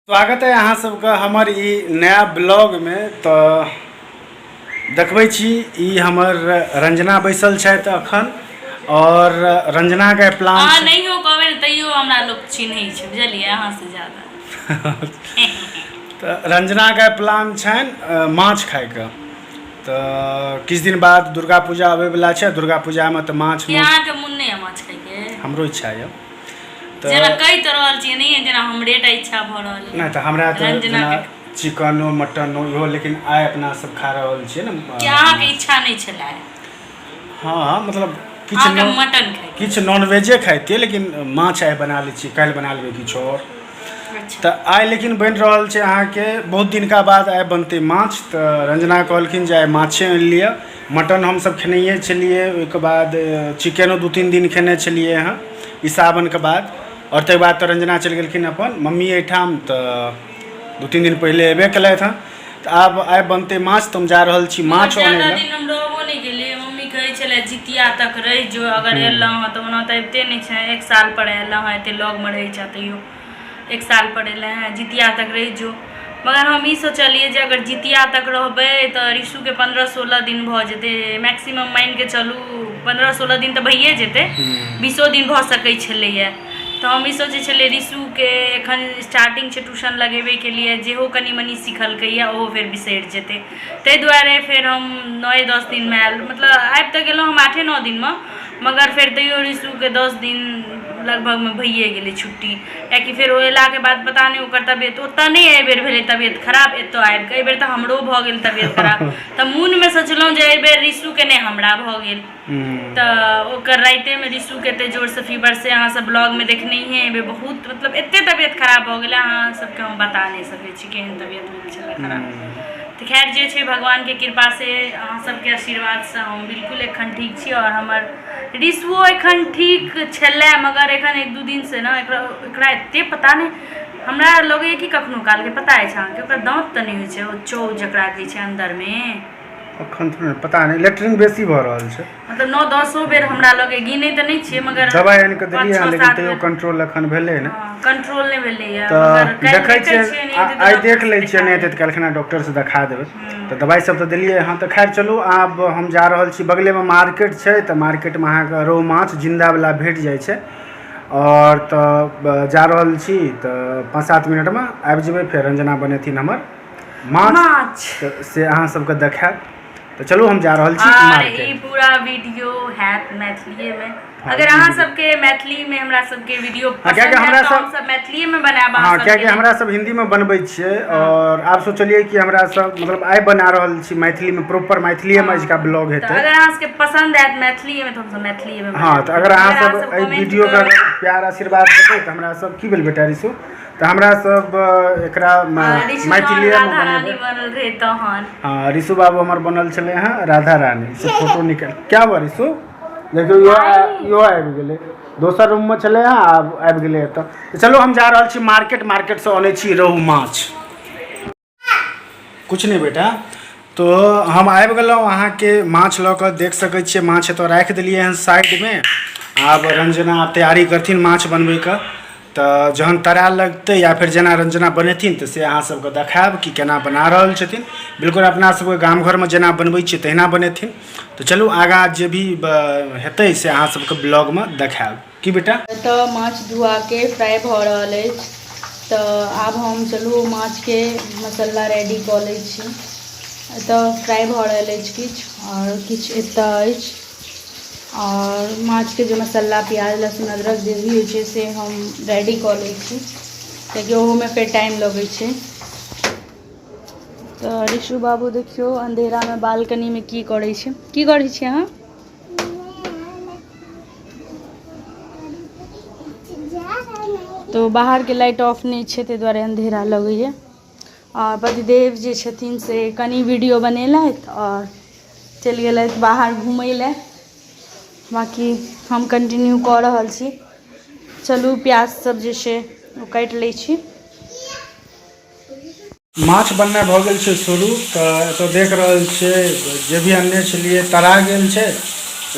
स्वागत है अहाँ सबके हमर ई नया ब्लॉगमे। तऽ देखबै छी ई हमर रंजना बैसल छथि अखन और रंजनाके प्लान अहाँ नहियो कहबै ने तैयो हमरा लोक चिन्है छै, बुझलियै, अहाँ से ज्यादा। तऽ रंजनाके प्लान छनि माछ खाइके। तऽ किछु दिन बाद दुर्गा पूजा आबैवला छै, दुर्गा पूजामे तऽ माछ की अहाँके मोन नहि यऽ माछ खाइके? हमरो इच्छा यऽ। तऽ जेना कहि तऽ रहल छियै नहि जेना हमरे टा इच्छा भऽ रहल यऽ। नहि तऽ हमरा तऽ रंजना जेना के चिकनो मटनो इहो, लेकिन आइ अपना सब खा रहल छियै ने। कि अहाँके इच्छा नहि छलै? हँ, मतलब किछु अहाँके नॉन मटन खाइके? किछु नॉनवेजे खाइतियै, लेकिन माछ आइ बना लै छियै, काल्हि बना लेबै किछु आओर। अच्छा। तऽ आइ लेकिन बनि रहल छै अहाँके, बहुत दिनका बाद आइ बनतै माछ। तऽ रंजना कहलखिन जे आइ माछे आनि लिअ। मटन हमसब खेनैये छलियै, ओहिके बाद चिकेनो 2-3 दिन खेने छलियै हँ ई सावनके बाद। आओर ताहिके बाद तऽ रंजना चलि गेलखिन अपन मम्मी एहिठाम, तऽ 2-3 दिन पहिले अयबे केलथि हँ। तऽ आब आइ बनतै माछ, तऽ हम जा रहल छी मगर माछ अनै ज्यादा लए। दिन हम रहबो नहि केलियै। मम्मी कहै छलै जितिया तक रहि जो, अगर एलहुँ हँ तऽ। ओना तऽ अबिते नहि छै, एक साल पर एलहुँ हँ, एते लगमे रहै छै तैयो एक साल पर एलै हँ, जितिया तक रहि जो। मगर हम ई सोचलियै जे अगर जितिया तक रहबै तऽ ऋषुके 15-16 दिन भऽ जेतै मैक्सिमम, मानिके चलू 15-16 दिन तऽ भइए जेतै, 20 दिन भऽ सकै छलैए। तऽ हम ई सोचै छलियै ऋषुके एखन स्टार्टिंग छै ट्यूशन लगेबैके लिए, जेहो कनि मनि सिखलकैए ओहो फेर बिसरि जेतै। ताहि दुआरे फेर हम 9-10 दिनमे आयल, मतलब आबि तऽ गेलहुँ हम 8-9 दिनमे, मगर फेर तैयो ऋषुके 10 दिन लगभगमे भइए गेलै छुट्टी, किएकि फेर ओ अयलाके बाद पता नहि ओकर तबियत ओतऽ नहि एहिबेर भेलै तबियत खराब, एतऽ आबि कऽ एहिबेर तऽ हमरो भऽ गेल तबियत खराब। तऽ मोनमे सोचलहुँ जे एहिबेर ऋषुके नहि हमरा भऽ गेल। तऽ ओकर रातिमे ऋषुके एते जोरसँ फीवर, से अहाँ सब ब्लॉगमे देखनैहे हेबै, बहुत मतलब एते तबियत खराब भऽ गेलै, अहाँ सबके हम बता नहि सकै छी केहन तबियत भेल छलै खराब। तऽ खैर जे छै, भगवानके कृपासँ, अहाँ सबके आशीर्वादसँ हम बिल्कुल एखन ठीक छी आओर हमर ऋषुओ एखन ठीक छलै। मगर एखन 1-2 दिनसँ ने एकरा एकरा एते पता नहि, हमरा लगैए कि कखनो कालके, पता अछि अहाँके, ओकरा दाँत तऽ नहि होइ छै, ओ चौ जकरा कहै छै अन्दरमे? अखन थोड़े पता नहि, लेटरिन बेसी भऽ रहल छै। मतलब 9-10 बेर हमरा लगे, गिने तऽ नहि छियै मगर दबाइ आनि कऽ पाँच देलियै हँ, छओ लेकिन सात तैयो बेर कंट्रोल अखन भेलै ने। कंट्रोल नहि भेलैए। तऽ मगर काल्हि देखै देखै छियै, छियै, नहि हेतै तऽ आइ देख डॉक्टरसँ लै छियै, देखा नहि हेतै देबै। तऽ काल्हिखना डॉक्टरसँ देखा देबै। तऽ दबाइ सब तऽ देलियै हँ। तऽ खैर चलू, आब हम जा रहल छी, बगलेमे मार्केट छै, तऽ मार्केटमे अहाँके रोहु माछ जिन्दावला भेट जाइ छै। आओर तऽ जा रहल छी, तऽ 5-7 मिनटमे आबि जेबै, फेर रंजना बनेथिन हमर माछ, माछ तऽ से अहाँ सबके देखायब। तऽ चलू, हम जा रहल छी आर ई मार्केट। पूरा वीडियो हैत मैथिलीए मे। हँ, अगर ई अहाँ वीडियो सबके मैथिली मे हमरा सबके वीडियो हँ, कियाकि पसंद हमरा हैत तऽ सब हम सब मैथिलीए मे बनायब अहाँ हँ, सबके कियाकि लेल। हमरा सब हिन्दीमे बनबै छियै आओर आब सोचलियै कि हमरा सब मतलब आइ बना रहल छी मैथिलीमे, प्रॉपर मैथिलीएमे अजुका ब्लॉग तऽ हेतै। अगर अहाँ सबके पसंद आयत मैथिलीए मे तऽ हमसब मैथिलीए मे हँ, बनायब। तऽ अगर अहाँ अगर अहाँ सब सब एहि कमेंट वीडियोके करब प्यार आशीर्वाद देबै तऽ हमरा सब की भेल बेटा ऋषु, तऽ हमरा सब एकरा ऋषु जहन मैथिलीएमे राधा रानी बनेबै। बनल रहै तहन। हँ, ऋषु बाबू हमर बनल छलै हँ राधा रानी से फोटो निकाल। क्या हुआ ऋषु? देखियौ, इहो इहो आबि गेलै, दोसर रूममे छलै हँ, आब आबि गेलै एतऽ। तऽ चलू, हम जा रहल छी मार्केट, मार्केटसँ अनै छी रोहु माछ। कुछ नहि बेटा। तो हम आबि गेलहुँ अहाँके माछ लऽ कऽ, देख सकै छियै माछ एतऽ राखि देलियै हन साइडमे। आब रंजना तैयारी करथिन माछ बनबैके, तऽ जहन तराए लगतै या फेर जेना रंजना बनेथिन तऽ से अहाँ सबके देखायब कि केना बना रहल छथिन। बिल्कुल अपना सबके गाम घरमे जेना बनबै छियै तहिना बनेथिन। तऽ चलू, आगाँ जे भी हेतै से अहाँ सबके ब्लॉगमे देखायब। की बेटा? एतऽ माछ धुआके फ्राइ भऽ रहल अछि, तऽ आब हम चलू माछके मसाला रेडी कऽ लै छी। एतऽ फ्राइ भऽ रहल अछि किछु, आओर किछु एतऽ अछि, आओर माछके जे मसाला प्याज लहसुन अदरक जे भी होइ छै से हम रेडी कऽ लै छी, कियाकि ओहोमे फेर टाइम लगै छै। तऽ ऋषु बाबू देखियौ अन्धेरामे बालकनीमे की करै छै। की करै छी अहाँ? तऽ बाहरके लाइट ऑफ नहि छै, ताहि दुआरे अन्धेरा लगैए। आ पतिदेव जे छथिन से कनि वीडियो बनेलथि आओर चलि गेलथि बाहर घुमय लए। बाँकी हम कंटिन्यू कऽ रहल छी। चलू, प्याज सब जे छै ओ काटि लै छी। माछ बननाइ भऽ गेल छै शुरू। तऽ एतऽ देख रहल छियै, जे भी अनने छलियै तरा गेल छै।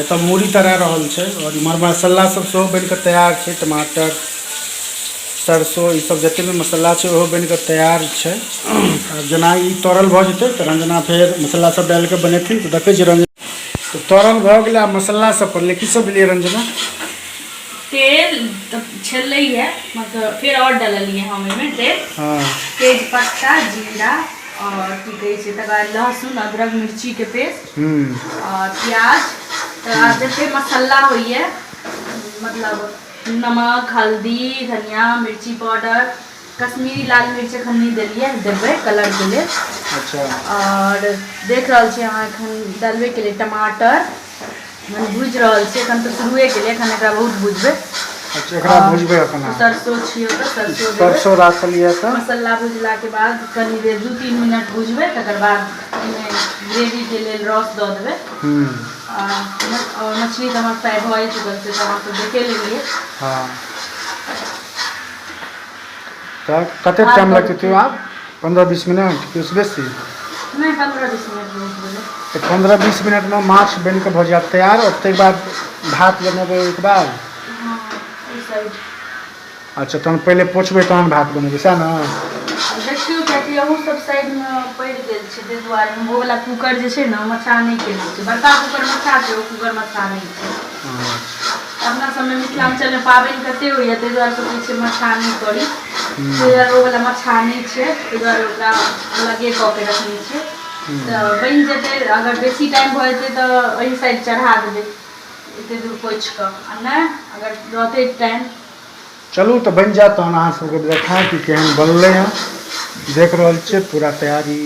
एतऽ मूड़ी तरा रहल छै आओर इम्हर मसाला सब सेहो बनि कऽ तैयार छै, टमाटर सरसो ई सब जते भी मसाला छै ओहो बनि कऽ तैयार छै। आब जेना ई तरल भऽ जेतै तऽ रंजना फेर मसाला सब डालि कऽ बनेथिन। तऽ देखै छियै रंजना तऽ तरल भऽ गेलै। आब मसाला सब पड़लै, की सब देलियै रंजना? तेल तऽ छलैए, मतलब फेर आओर डललियै हम ओहिमे तेल। हँ। तेजपत्ता, जीरा आओर की कहै छै, तकर बाद लहसुन अदरक मिर्चीके पेस्ट आओर प्याज, तकर बाद जते मसाला होइए, मतलब नमक, हल्दी, धनिया, मिर्ची पाउडर, कश्मीरी लाल मिर्च एखन नहि देलियै, देबै कलरके लेल। अच्छा। आओर देख रहल छी अहाँ, एखन डलबे केलियै टमाटर, मने भुजि रहल छै। एखन तऽ शुरुए केलियै, एखन एकरा बहुत भुजबै। अच्छा, एकरा भुजबै एखन अहाँ। सरसो छियै तऽ सरसो देबै। सरसो राखल यऽ तऽ मसाला भुजलाके बाद कनि देर 2-3 मिनट भुजबै, तकर बाद एहिमे ग्रेवीके लेल रस दऽ देबै। और मछली तऽ हमर फ्राइ भए चुकल छै, तऽ अहाँ सब देखे लेलियै। हँ, तऽ कतेक टाइम लगतै तैयो आब? 15-20 मिनट कि ओहिसँ बेसी? नहि, 15-20 मिनट बहुत भेलै। तऽ 15-20 मिनटमे माछ बनि कऽ भऽ जायत तैयार, आओर ताहिके बाद भात बनेबै ओहिके बाद। हँ, ओहि साइड। अच्छा, तहन पहिले पोछबै तहन भात बनेबै, सएह ने? देखियौ, कियाकि अहू सब साइडमे पड़ि गेल छै, ताहि दुआरे हम ओवला कूकर जे छै ने मछा नहि केने छै। बड़का कूकर मछा छै, ओ कूकर मछा नहि छै। अपना सबमे मिथिलाञ्चलमे पाबनि कते होइए, ताहि दुआरे सोचै छियै मछा नहि करी। ताहि दुआरे ओ वला मछा नहि छै, ताहि दुआरे ओकरा अलगे कऽ के रखने छियै। तऽ बनि जेतै, अगर बेसी टाइम भऽ जेतै तऽ एहि साइड चढ़ा देबै एते दूर पोछि कऽ, आ नहि अगर रहतै टाइम। चलू तऽ बनि जायत तहन अहाँ सबके देखायब कि केहन बनलै हँ। देख रहल छियै पूरा तैयारी,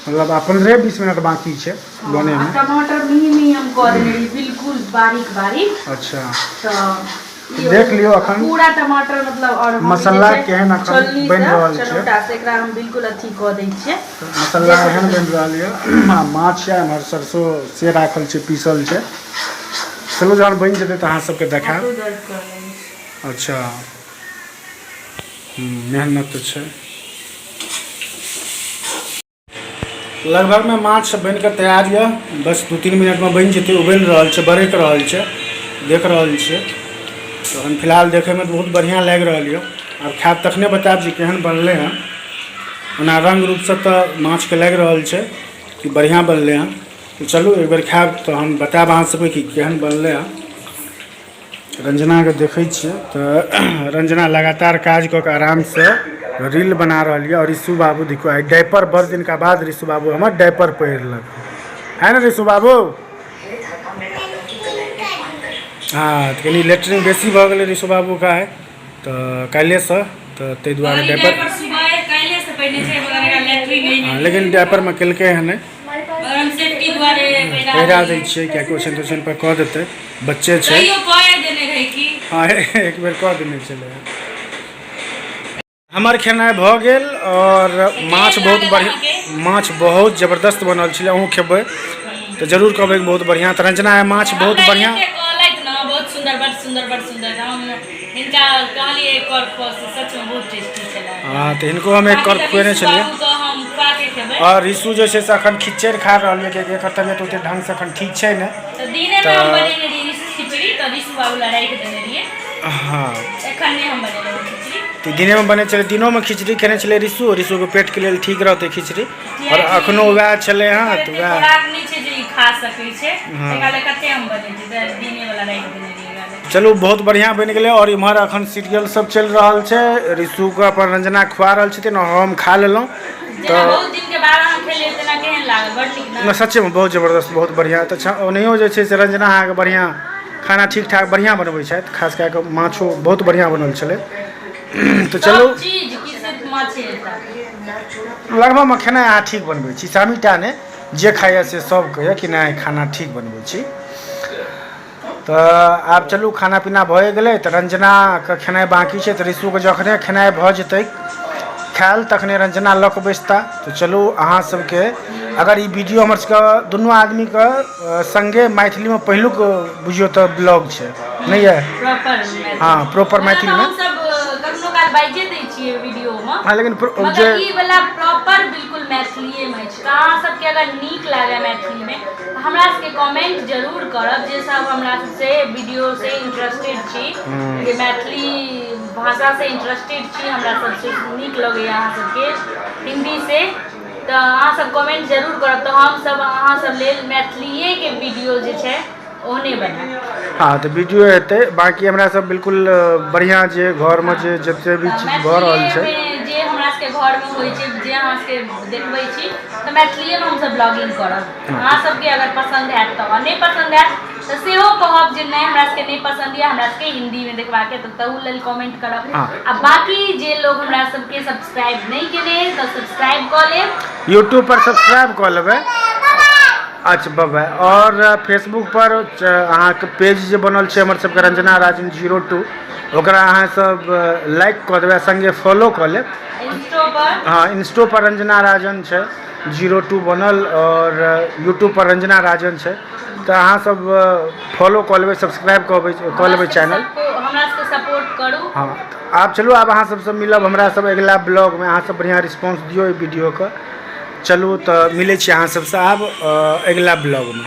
मतलब आब 15-20 मिनट बाँकी छै बनैमे। टमाटर मेही मेही हम कऽ देने रहियै, बिल्कुल बारीक बारीक। अच्छा। तऽ देख लियौ अखन पूरा टमाटर, मतलब आओर मसाला केहन अखन बनि रहल छै। चनौटा से एकरा हम बिल्कुल अथी कऽ दै छियै। मसाला एहन बनि रहल यऽ। आ माछ यऽ एम्हर, सरसो से राखल छै, पीसल छै। चलू, जहन बनि जेतै तऽ अहाँ सबके देखायब। अच्छा, मेहनत तऽ छै। लगभगमे माछ बनि कऽ तैयार यऽ, बस 2-3 मिनटमे बनि जेतै। उबलि रहल छै, बरकि रहल छै, देख रहल छियै। तहन फिलहाल देखैमे तऽ बहुत बढ़िआँ लागि रहल यऽ। आब खायब तखने बतायब जे केहन बनलै हँ। ओना रङ्ग रूपसँ तऽ माछके लागि रहल छै कि बढ़िआँ बनलै हँ। तऽ चलू, एक बेर खायब तऽ हम बतायब अहाँ सबके कि केहन बनलै हँ। रंजनाके देखै छियै तऽ रंजना लगातार काज कऽ कऽ आरामसँ रील बना रहल यऽ। आओर ऋषु बाबू देखियौ, आइ डाइपर, बड़ दिनका बाद ऋषु बाबू हमर डाइपर पहिरलक है ने ऋषु बाबू? हँ, तऽ कनि लेटरिन बेसी भऽ गेलै ऋषु बाबूके आइ तऽ काल्हिएसँ, तऽ ताहि दुआरे डाइपर। हँ, लेकिन डाइपरमे केलकै हँ नहि, पहिरा दै छियै, किएकि ओछाइन तोछाइन पर कऽ देतै, बच्चे छै। हँ, एक बेर कऽ देने छलै। हमर खेनाइ भऽ गेल आओर माछ बहुत बढ़िआँ, माछ बहुत जबरदस्त बनल छलै। अहूँ खेबै तऽ जरूर कहबै बहुत बढ़िआँ। तऽ रंजना, माछ बहुत बढ़िआँ बहुत सुन्दर, बड़ सुन्दर, बड़ सुन्दर। हम हिनका कहलियै एक और खुआ, सच में बहुत टेस्टी छलै। हँ, तऽ हिनको हम एक कर खुएने छलियै। हम खुआ के खेबै। आओर ऋषु जे छै से अखन खिचड़ि खा रहल यऽ, कियाकि एकर तबियत ओते ढङ्गसँ अखन ठीक छै नहि। तऽ दिने मे हम बनेने रहियै खिचड़ी, तऽ ऋषु बाबू लए राखि देने रहियै। हँ। एखन नहि हम बनेलहुँ खिचड़ी। तऽ दिनेमे बने छलै, दिनोमे खिचड़ी खेने छलै ऋषु। ऋषुके पेटके लेल ठीक रहतै खिचड़ी, आओर अखनो वएह छलै हँ तऽ वएह खुराक नहि छै जे ई खा सकै छै। एकरा लए कते हम बनेलियै, दिने वाला राखि देने रहियै। चलू, बहुत बढ़िआँ बनि गेलै। आओर इम्हर अखन सीरियल सब चलि रहल छै। ऋषुके अपन रंजना खुआ रहल छथिन आओर हम खा लेलहुँ। तऽ बहुत दिन के बाद अहाँ खेलियै, तेना केहन लागल? बड़ नीक ने? सच्चेमे बहुत जबरदस्त, बहुत बढ़िआँ। तऽ ओनाहियो जे छै से रंजना अहाँके बढ़िआँ खाना ठीक ठाक बढ़िआँ बनबै छथि, खास कए कऽ माछो बहुत बढ़िआँ बनल छलै। तऽ चलू, लगभगमे खेनाइ अहाँ ठीक बनबै छी। सामीटा नहि, जे खाइए से सब कहैए कि नहि, खाना ठीक बनबै छी। तऽ आब चलू, खाना पीना भए गेलै, तऽ रंजनाके खेनाइ बाँकी छै। तऽ ऋषुके जखने खेनाइ भऽ जेतै खायल, तखने रंजना लऽ कऽ बैसता। तऽ चलू, अहाँ सबके अगर ई वीडियो हमर सबके दुनू आदमीके सङ्गे मैथिलीमे पहिलुक बुझियौ तऽ ब्लॉग छै, नहि यऽ? हँ, प्रॉपर मैथिलीमे। कखनो काल बाजिए दै छियै वीडियोमे। हँ, लेकिन जे ई वाला प्रॉपर बिल्कुल मैथिलीएमे अछि। तऽ अहाँ सबके अगर नीक लागै मैथिलीमे, हमरा सबके कमेंट जरूर करब, जे सब हमरा सबसे वीडियो से इंटरेस्टेड छी जे मैथिली भाषासँ इंटरेस्टेड छी हमरा सबसँ नीक लगैए अहाँ सबके हिन्दीसँ तऽ अहाँसब कमेंट जरूर करब तऽ हमसब अहाँ सब लेल मैथिलिएके वीडियो जे छै ओहने बनायब। हँ, तऽ वीडियो हेतै। बाँकी हमरा सब बिल्कुल बढ़िआँ जे घरमे जे जते भी चीज भऽ रहल छै, जे हमरा सबके घरमे होइ छै, जे अहाँ सबके देखबै छी, तऽ मैथिलीएमे हमसब ब्लॉगिंग करब। अहाँ सबके अगर पसन्द हैत तऽ, नहि पसन्द हैत तऽ सेहो कहब जे नहि, हमरा सबके नहि पसन्द यऽ, हमरा सबके हिन्दीमे देखबाक यऽ, तऽ तहू लेल कमेंट करब। आ बाँकी जे लोग हमरा सबके सब्सक्राइब नहि केने तऽ सब्सक्राइब कऽ लेब। यूट्यूब पर सब्सक्राइब कऽ लेबै। अच्छा, बाय। आओर फेसबुक पर अहाँके पेज जे बनल छै हमर सबके रंजना राजन 02, ओकरा अहाँ सब लाइक कऽ देबै, संगे फॉलो कऽ लेब। इंस्टो पर। हँ, इंस्टो पर रंजना राजन छै 02 बनल, आओर यूट्यूब पर रंजना राजन छै, तऽ अहाँ सब फॉलो कऽ लेबै, सब्सक्राइब कऽ लेबै चैनल। हमरा सबके सपोर्ट करू। हँ, आब चलू, आब अहाँ सबसँ मिलब हमरा सब अगिला ब्लॉगमे। अहाँ सब बढ़िआँ रिस्पॉन्स दियौ एहि वीडियोके। चलू, तऽ मिलै छी अहाँ सबसँ आब अगिला ब्लॉगमे।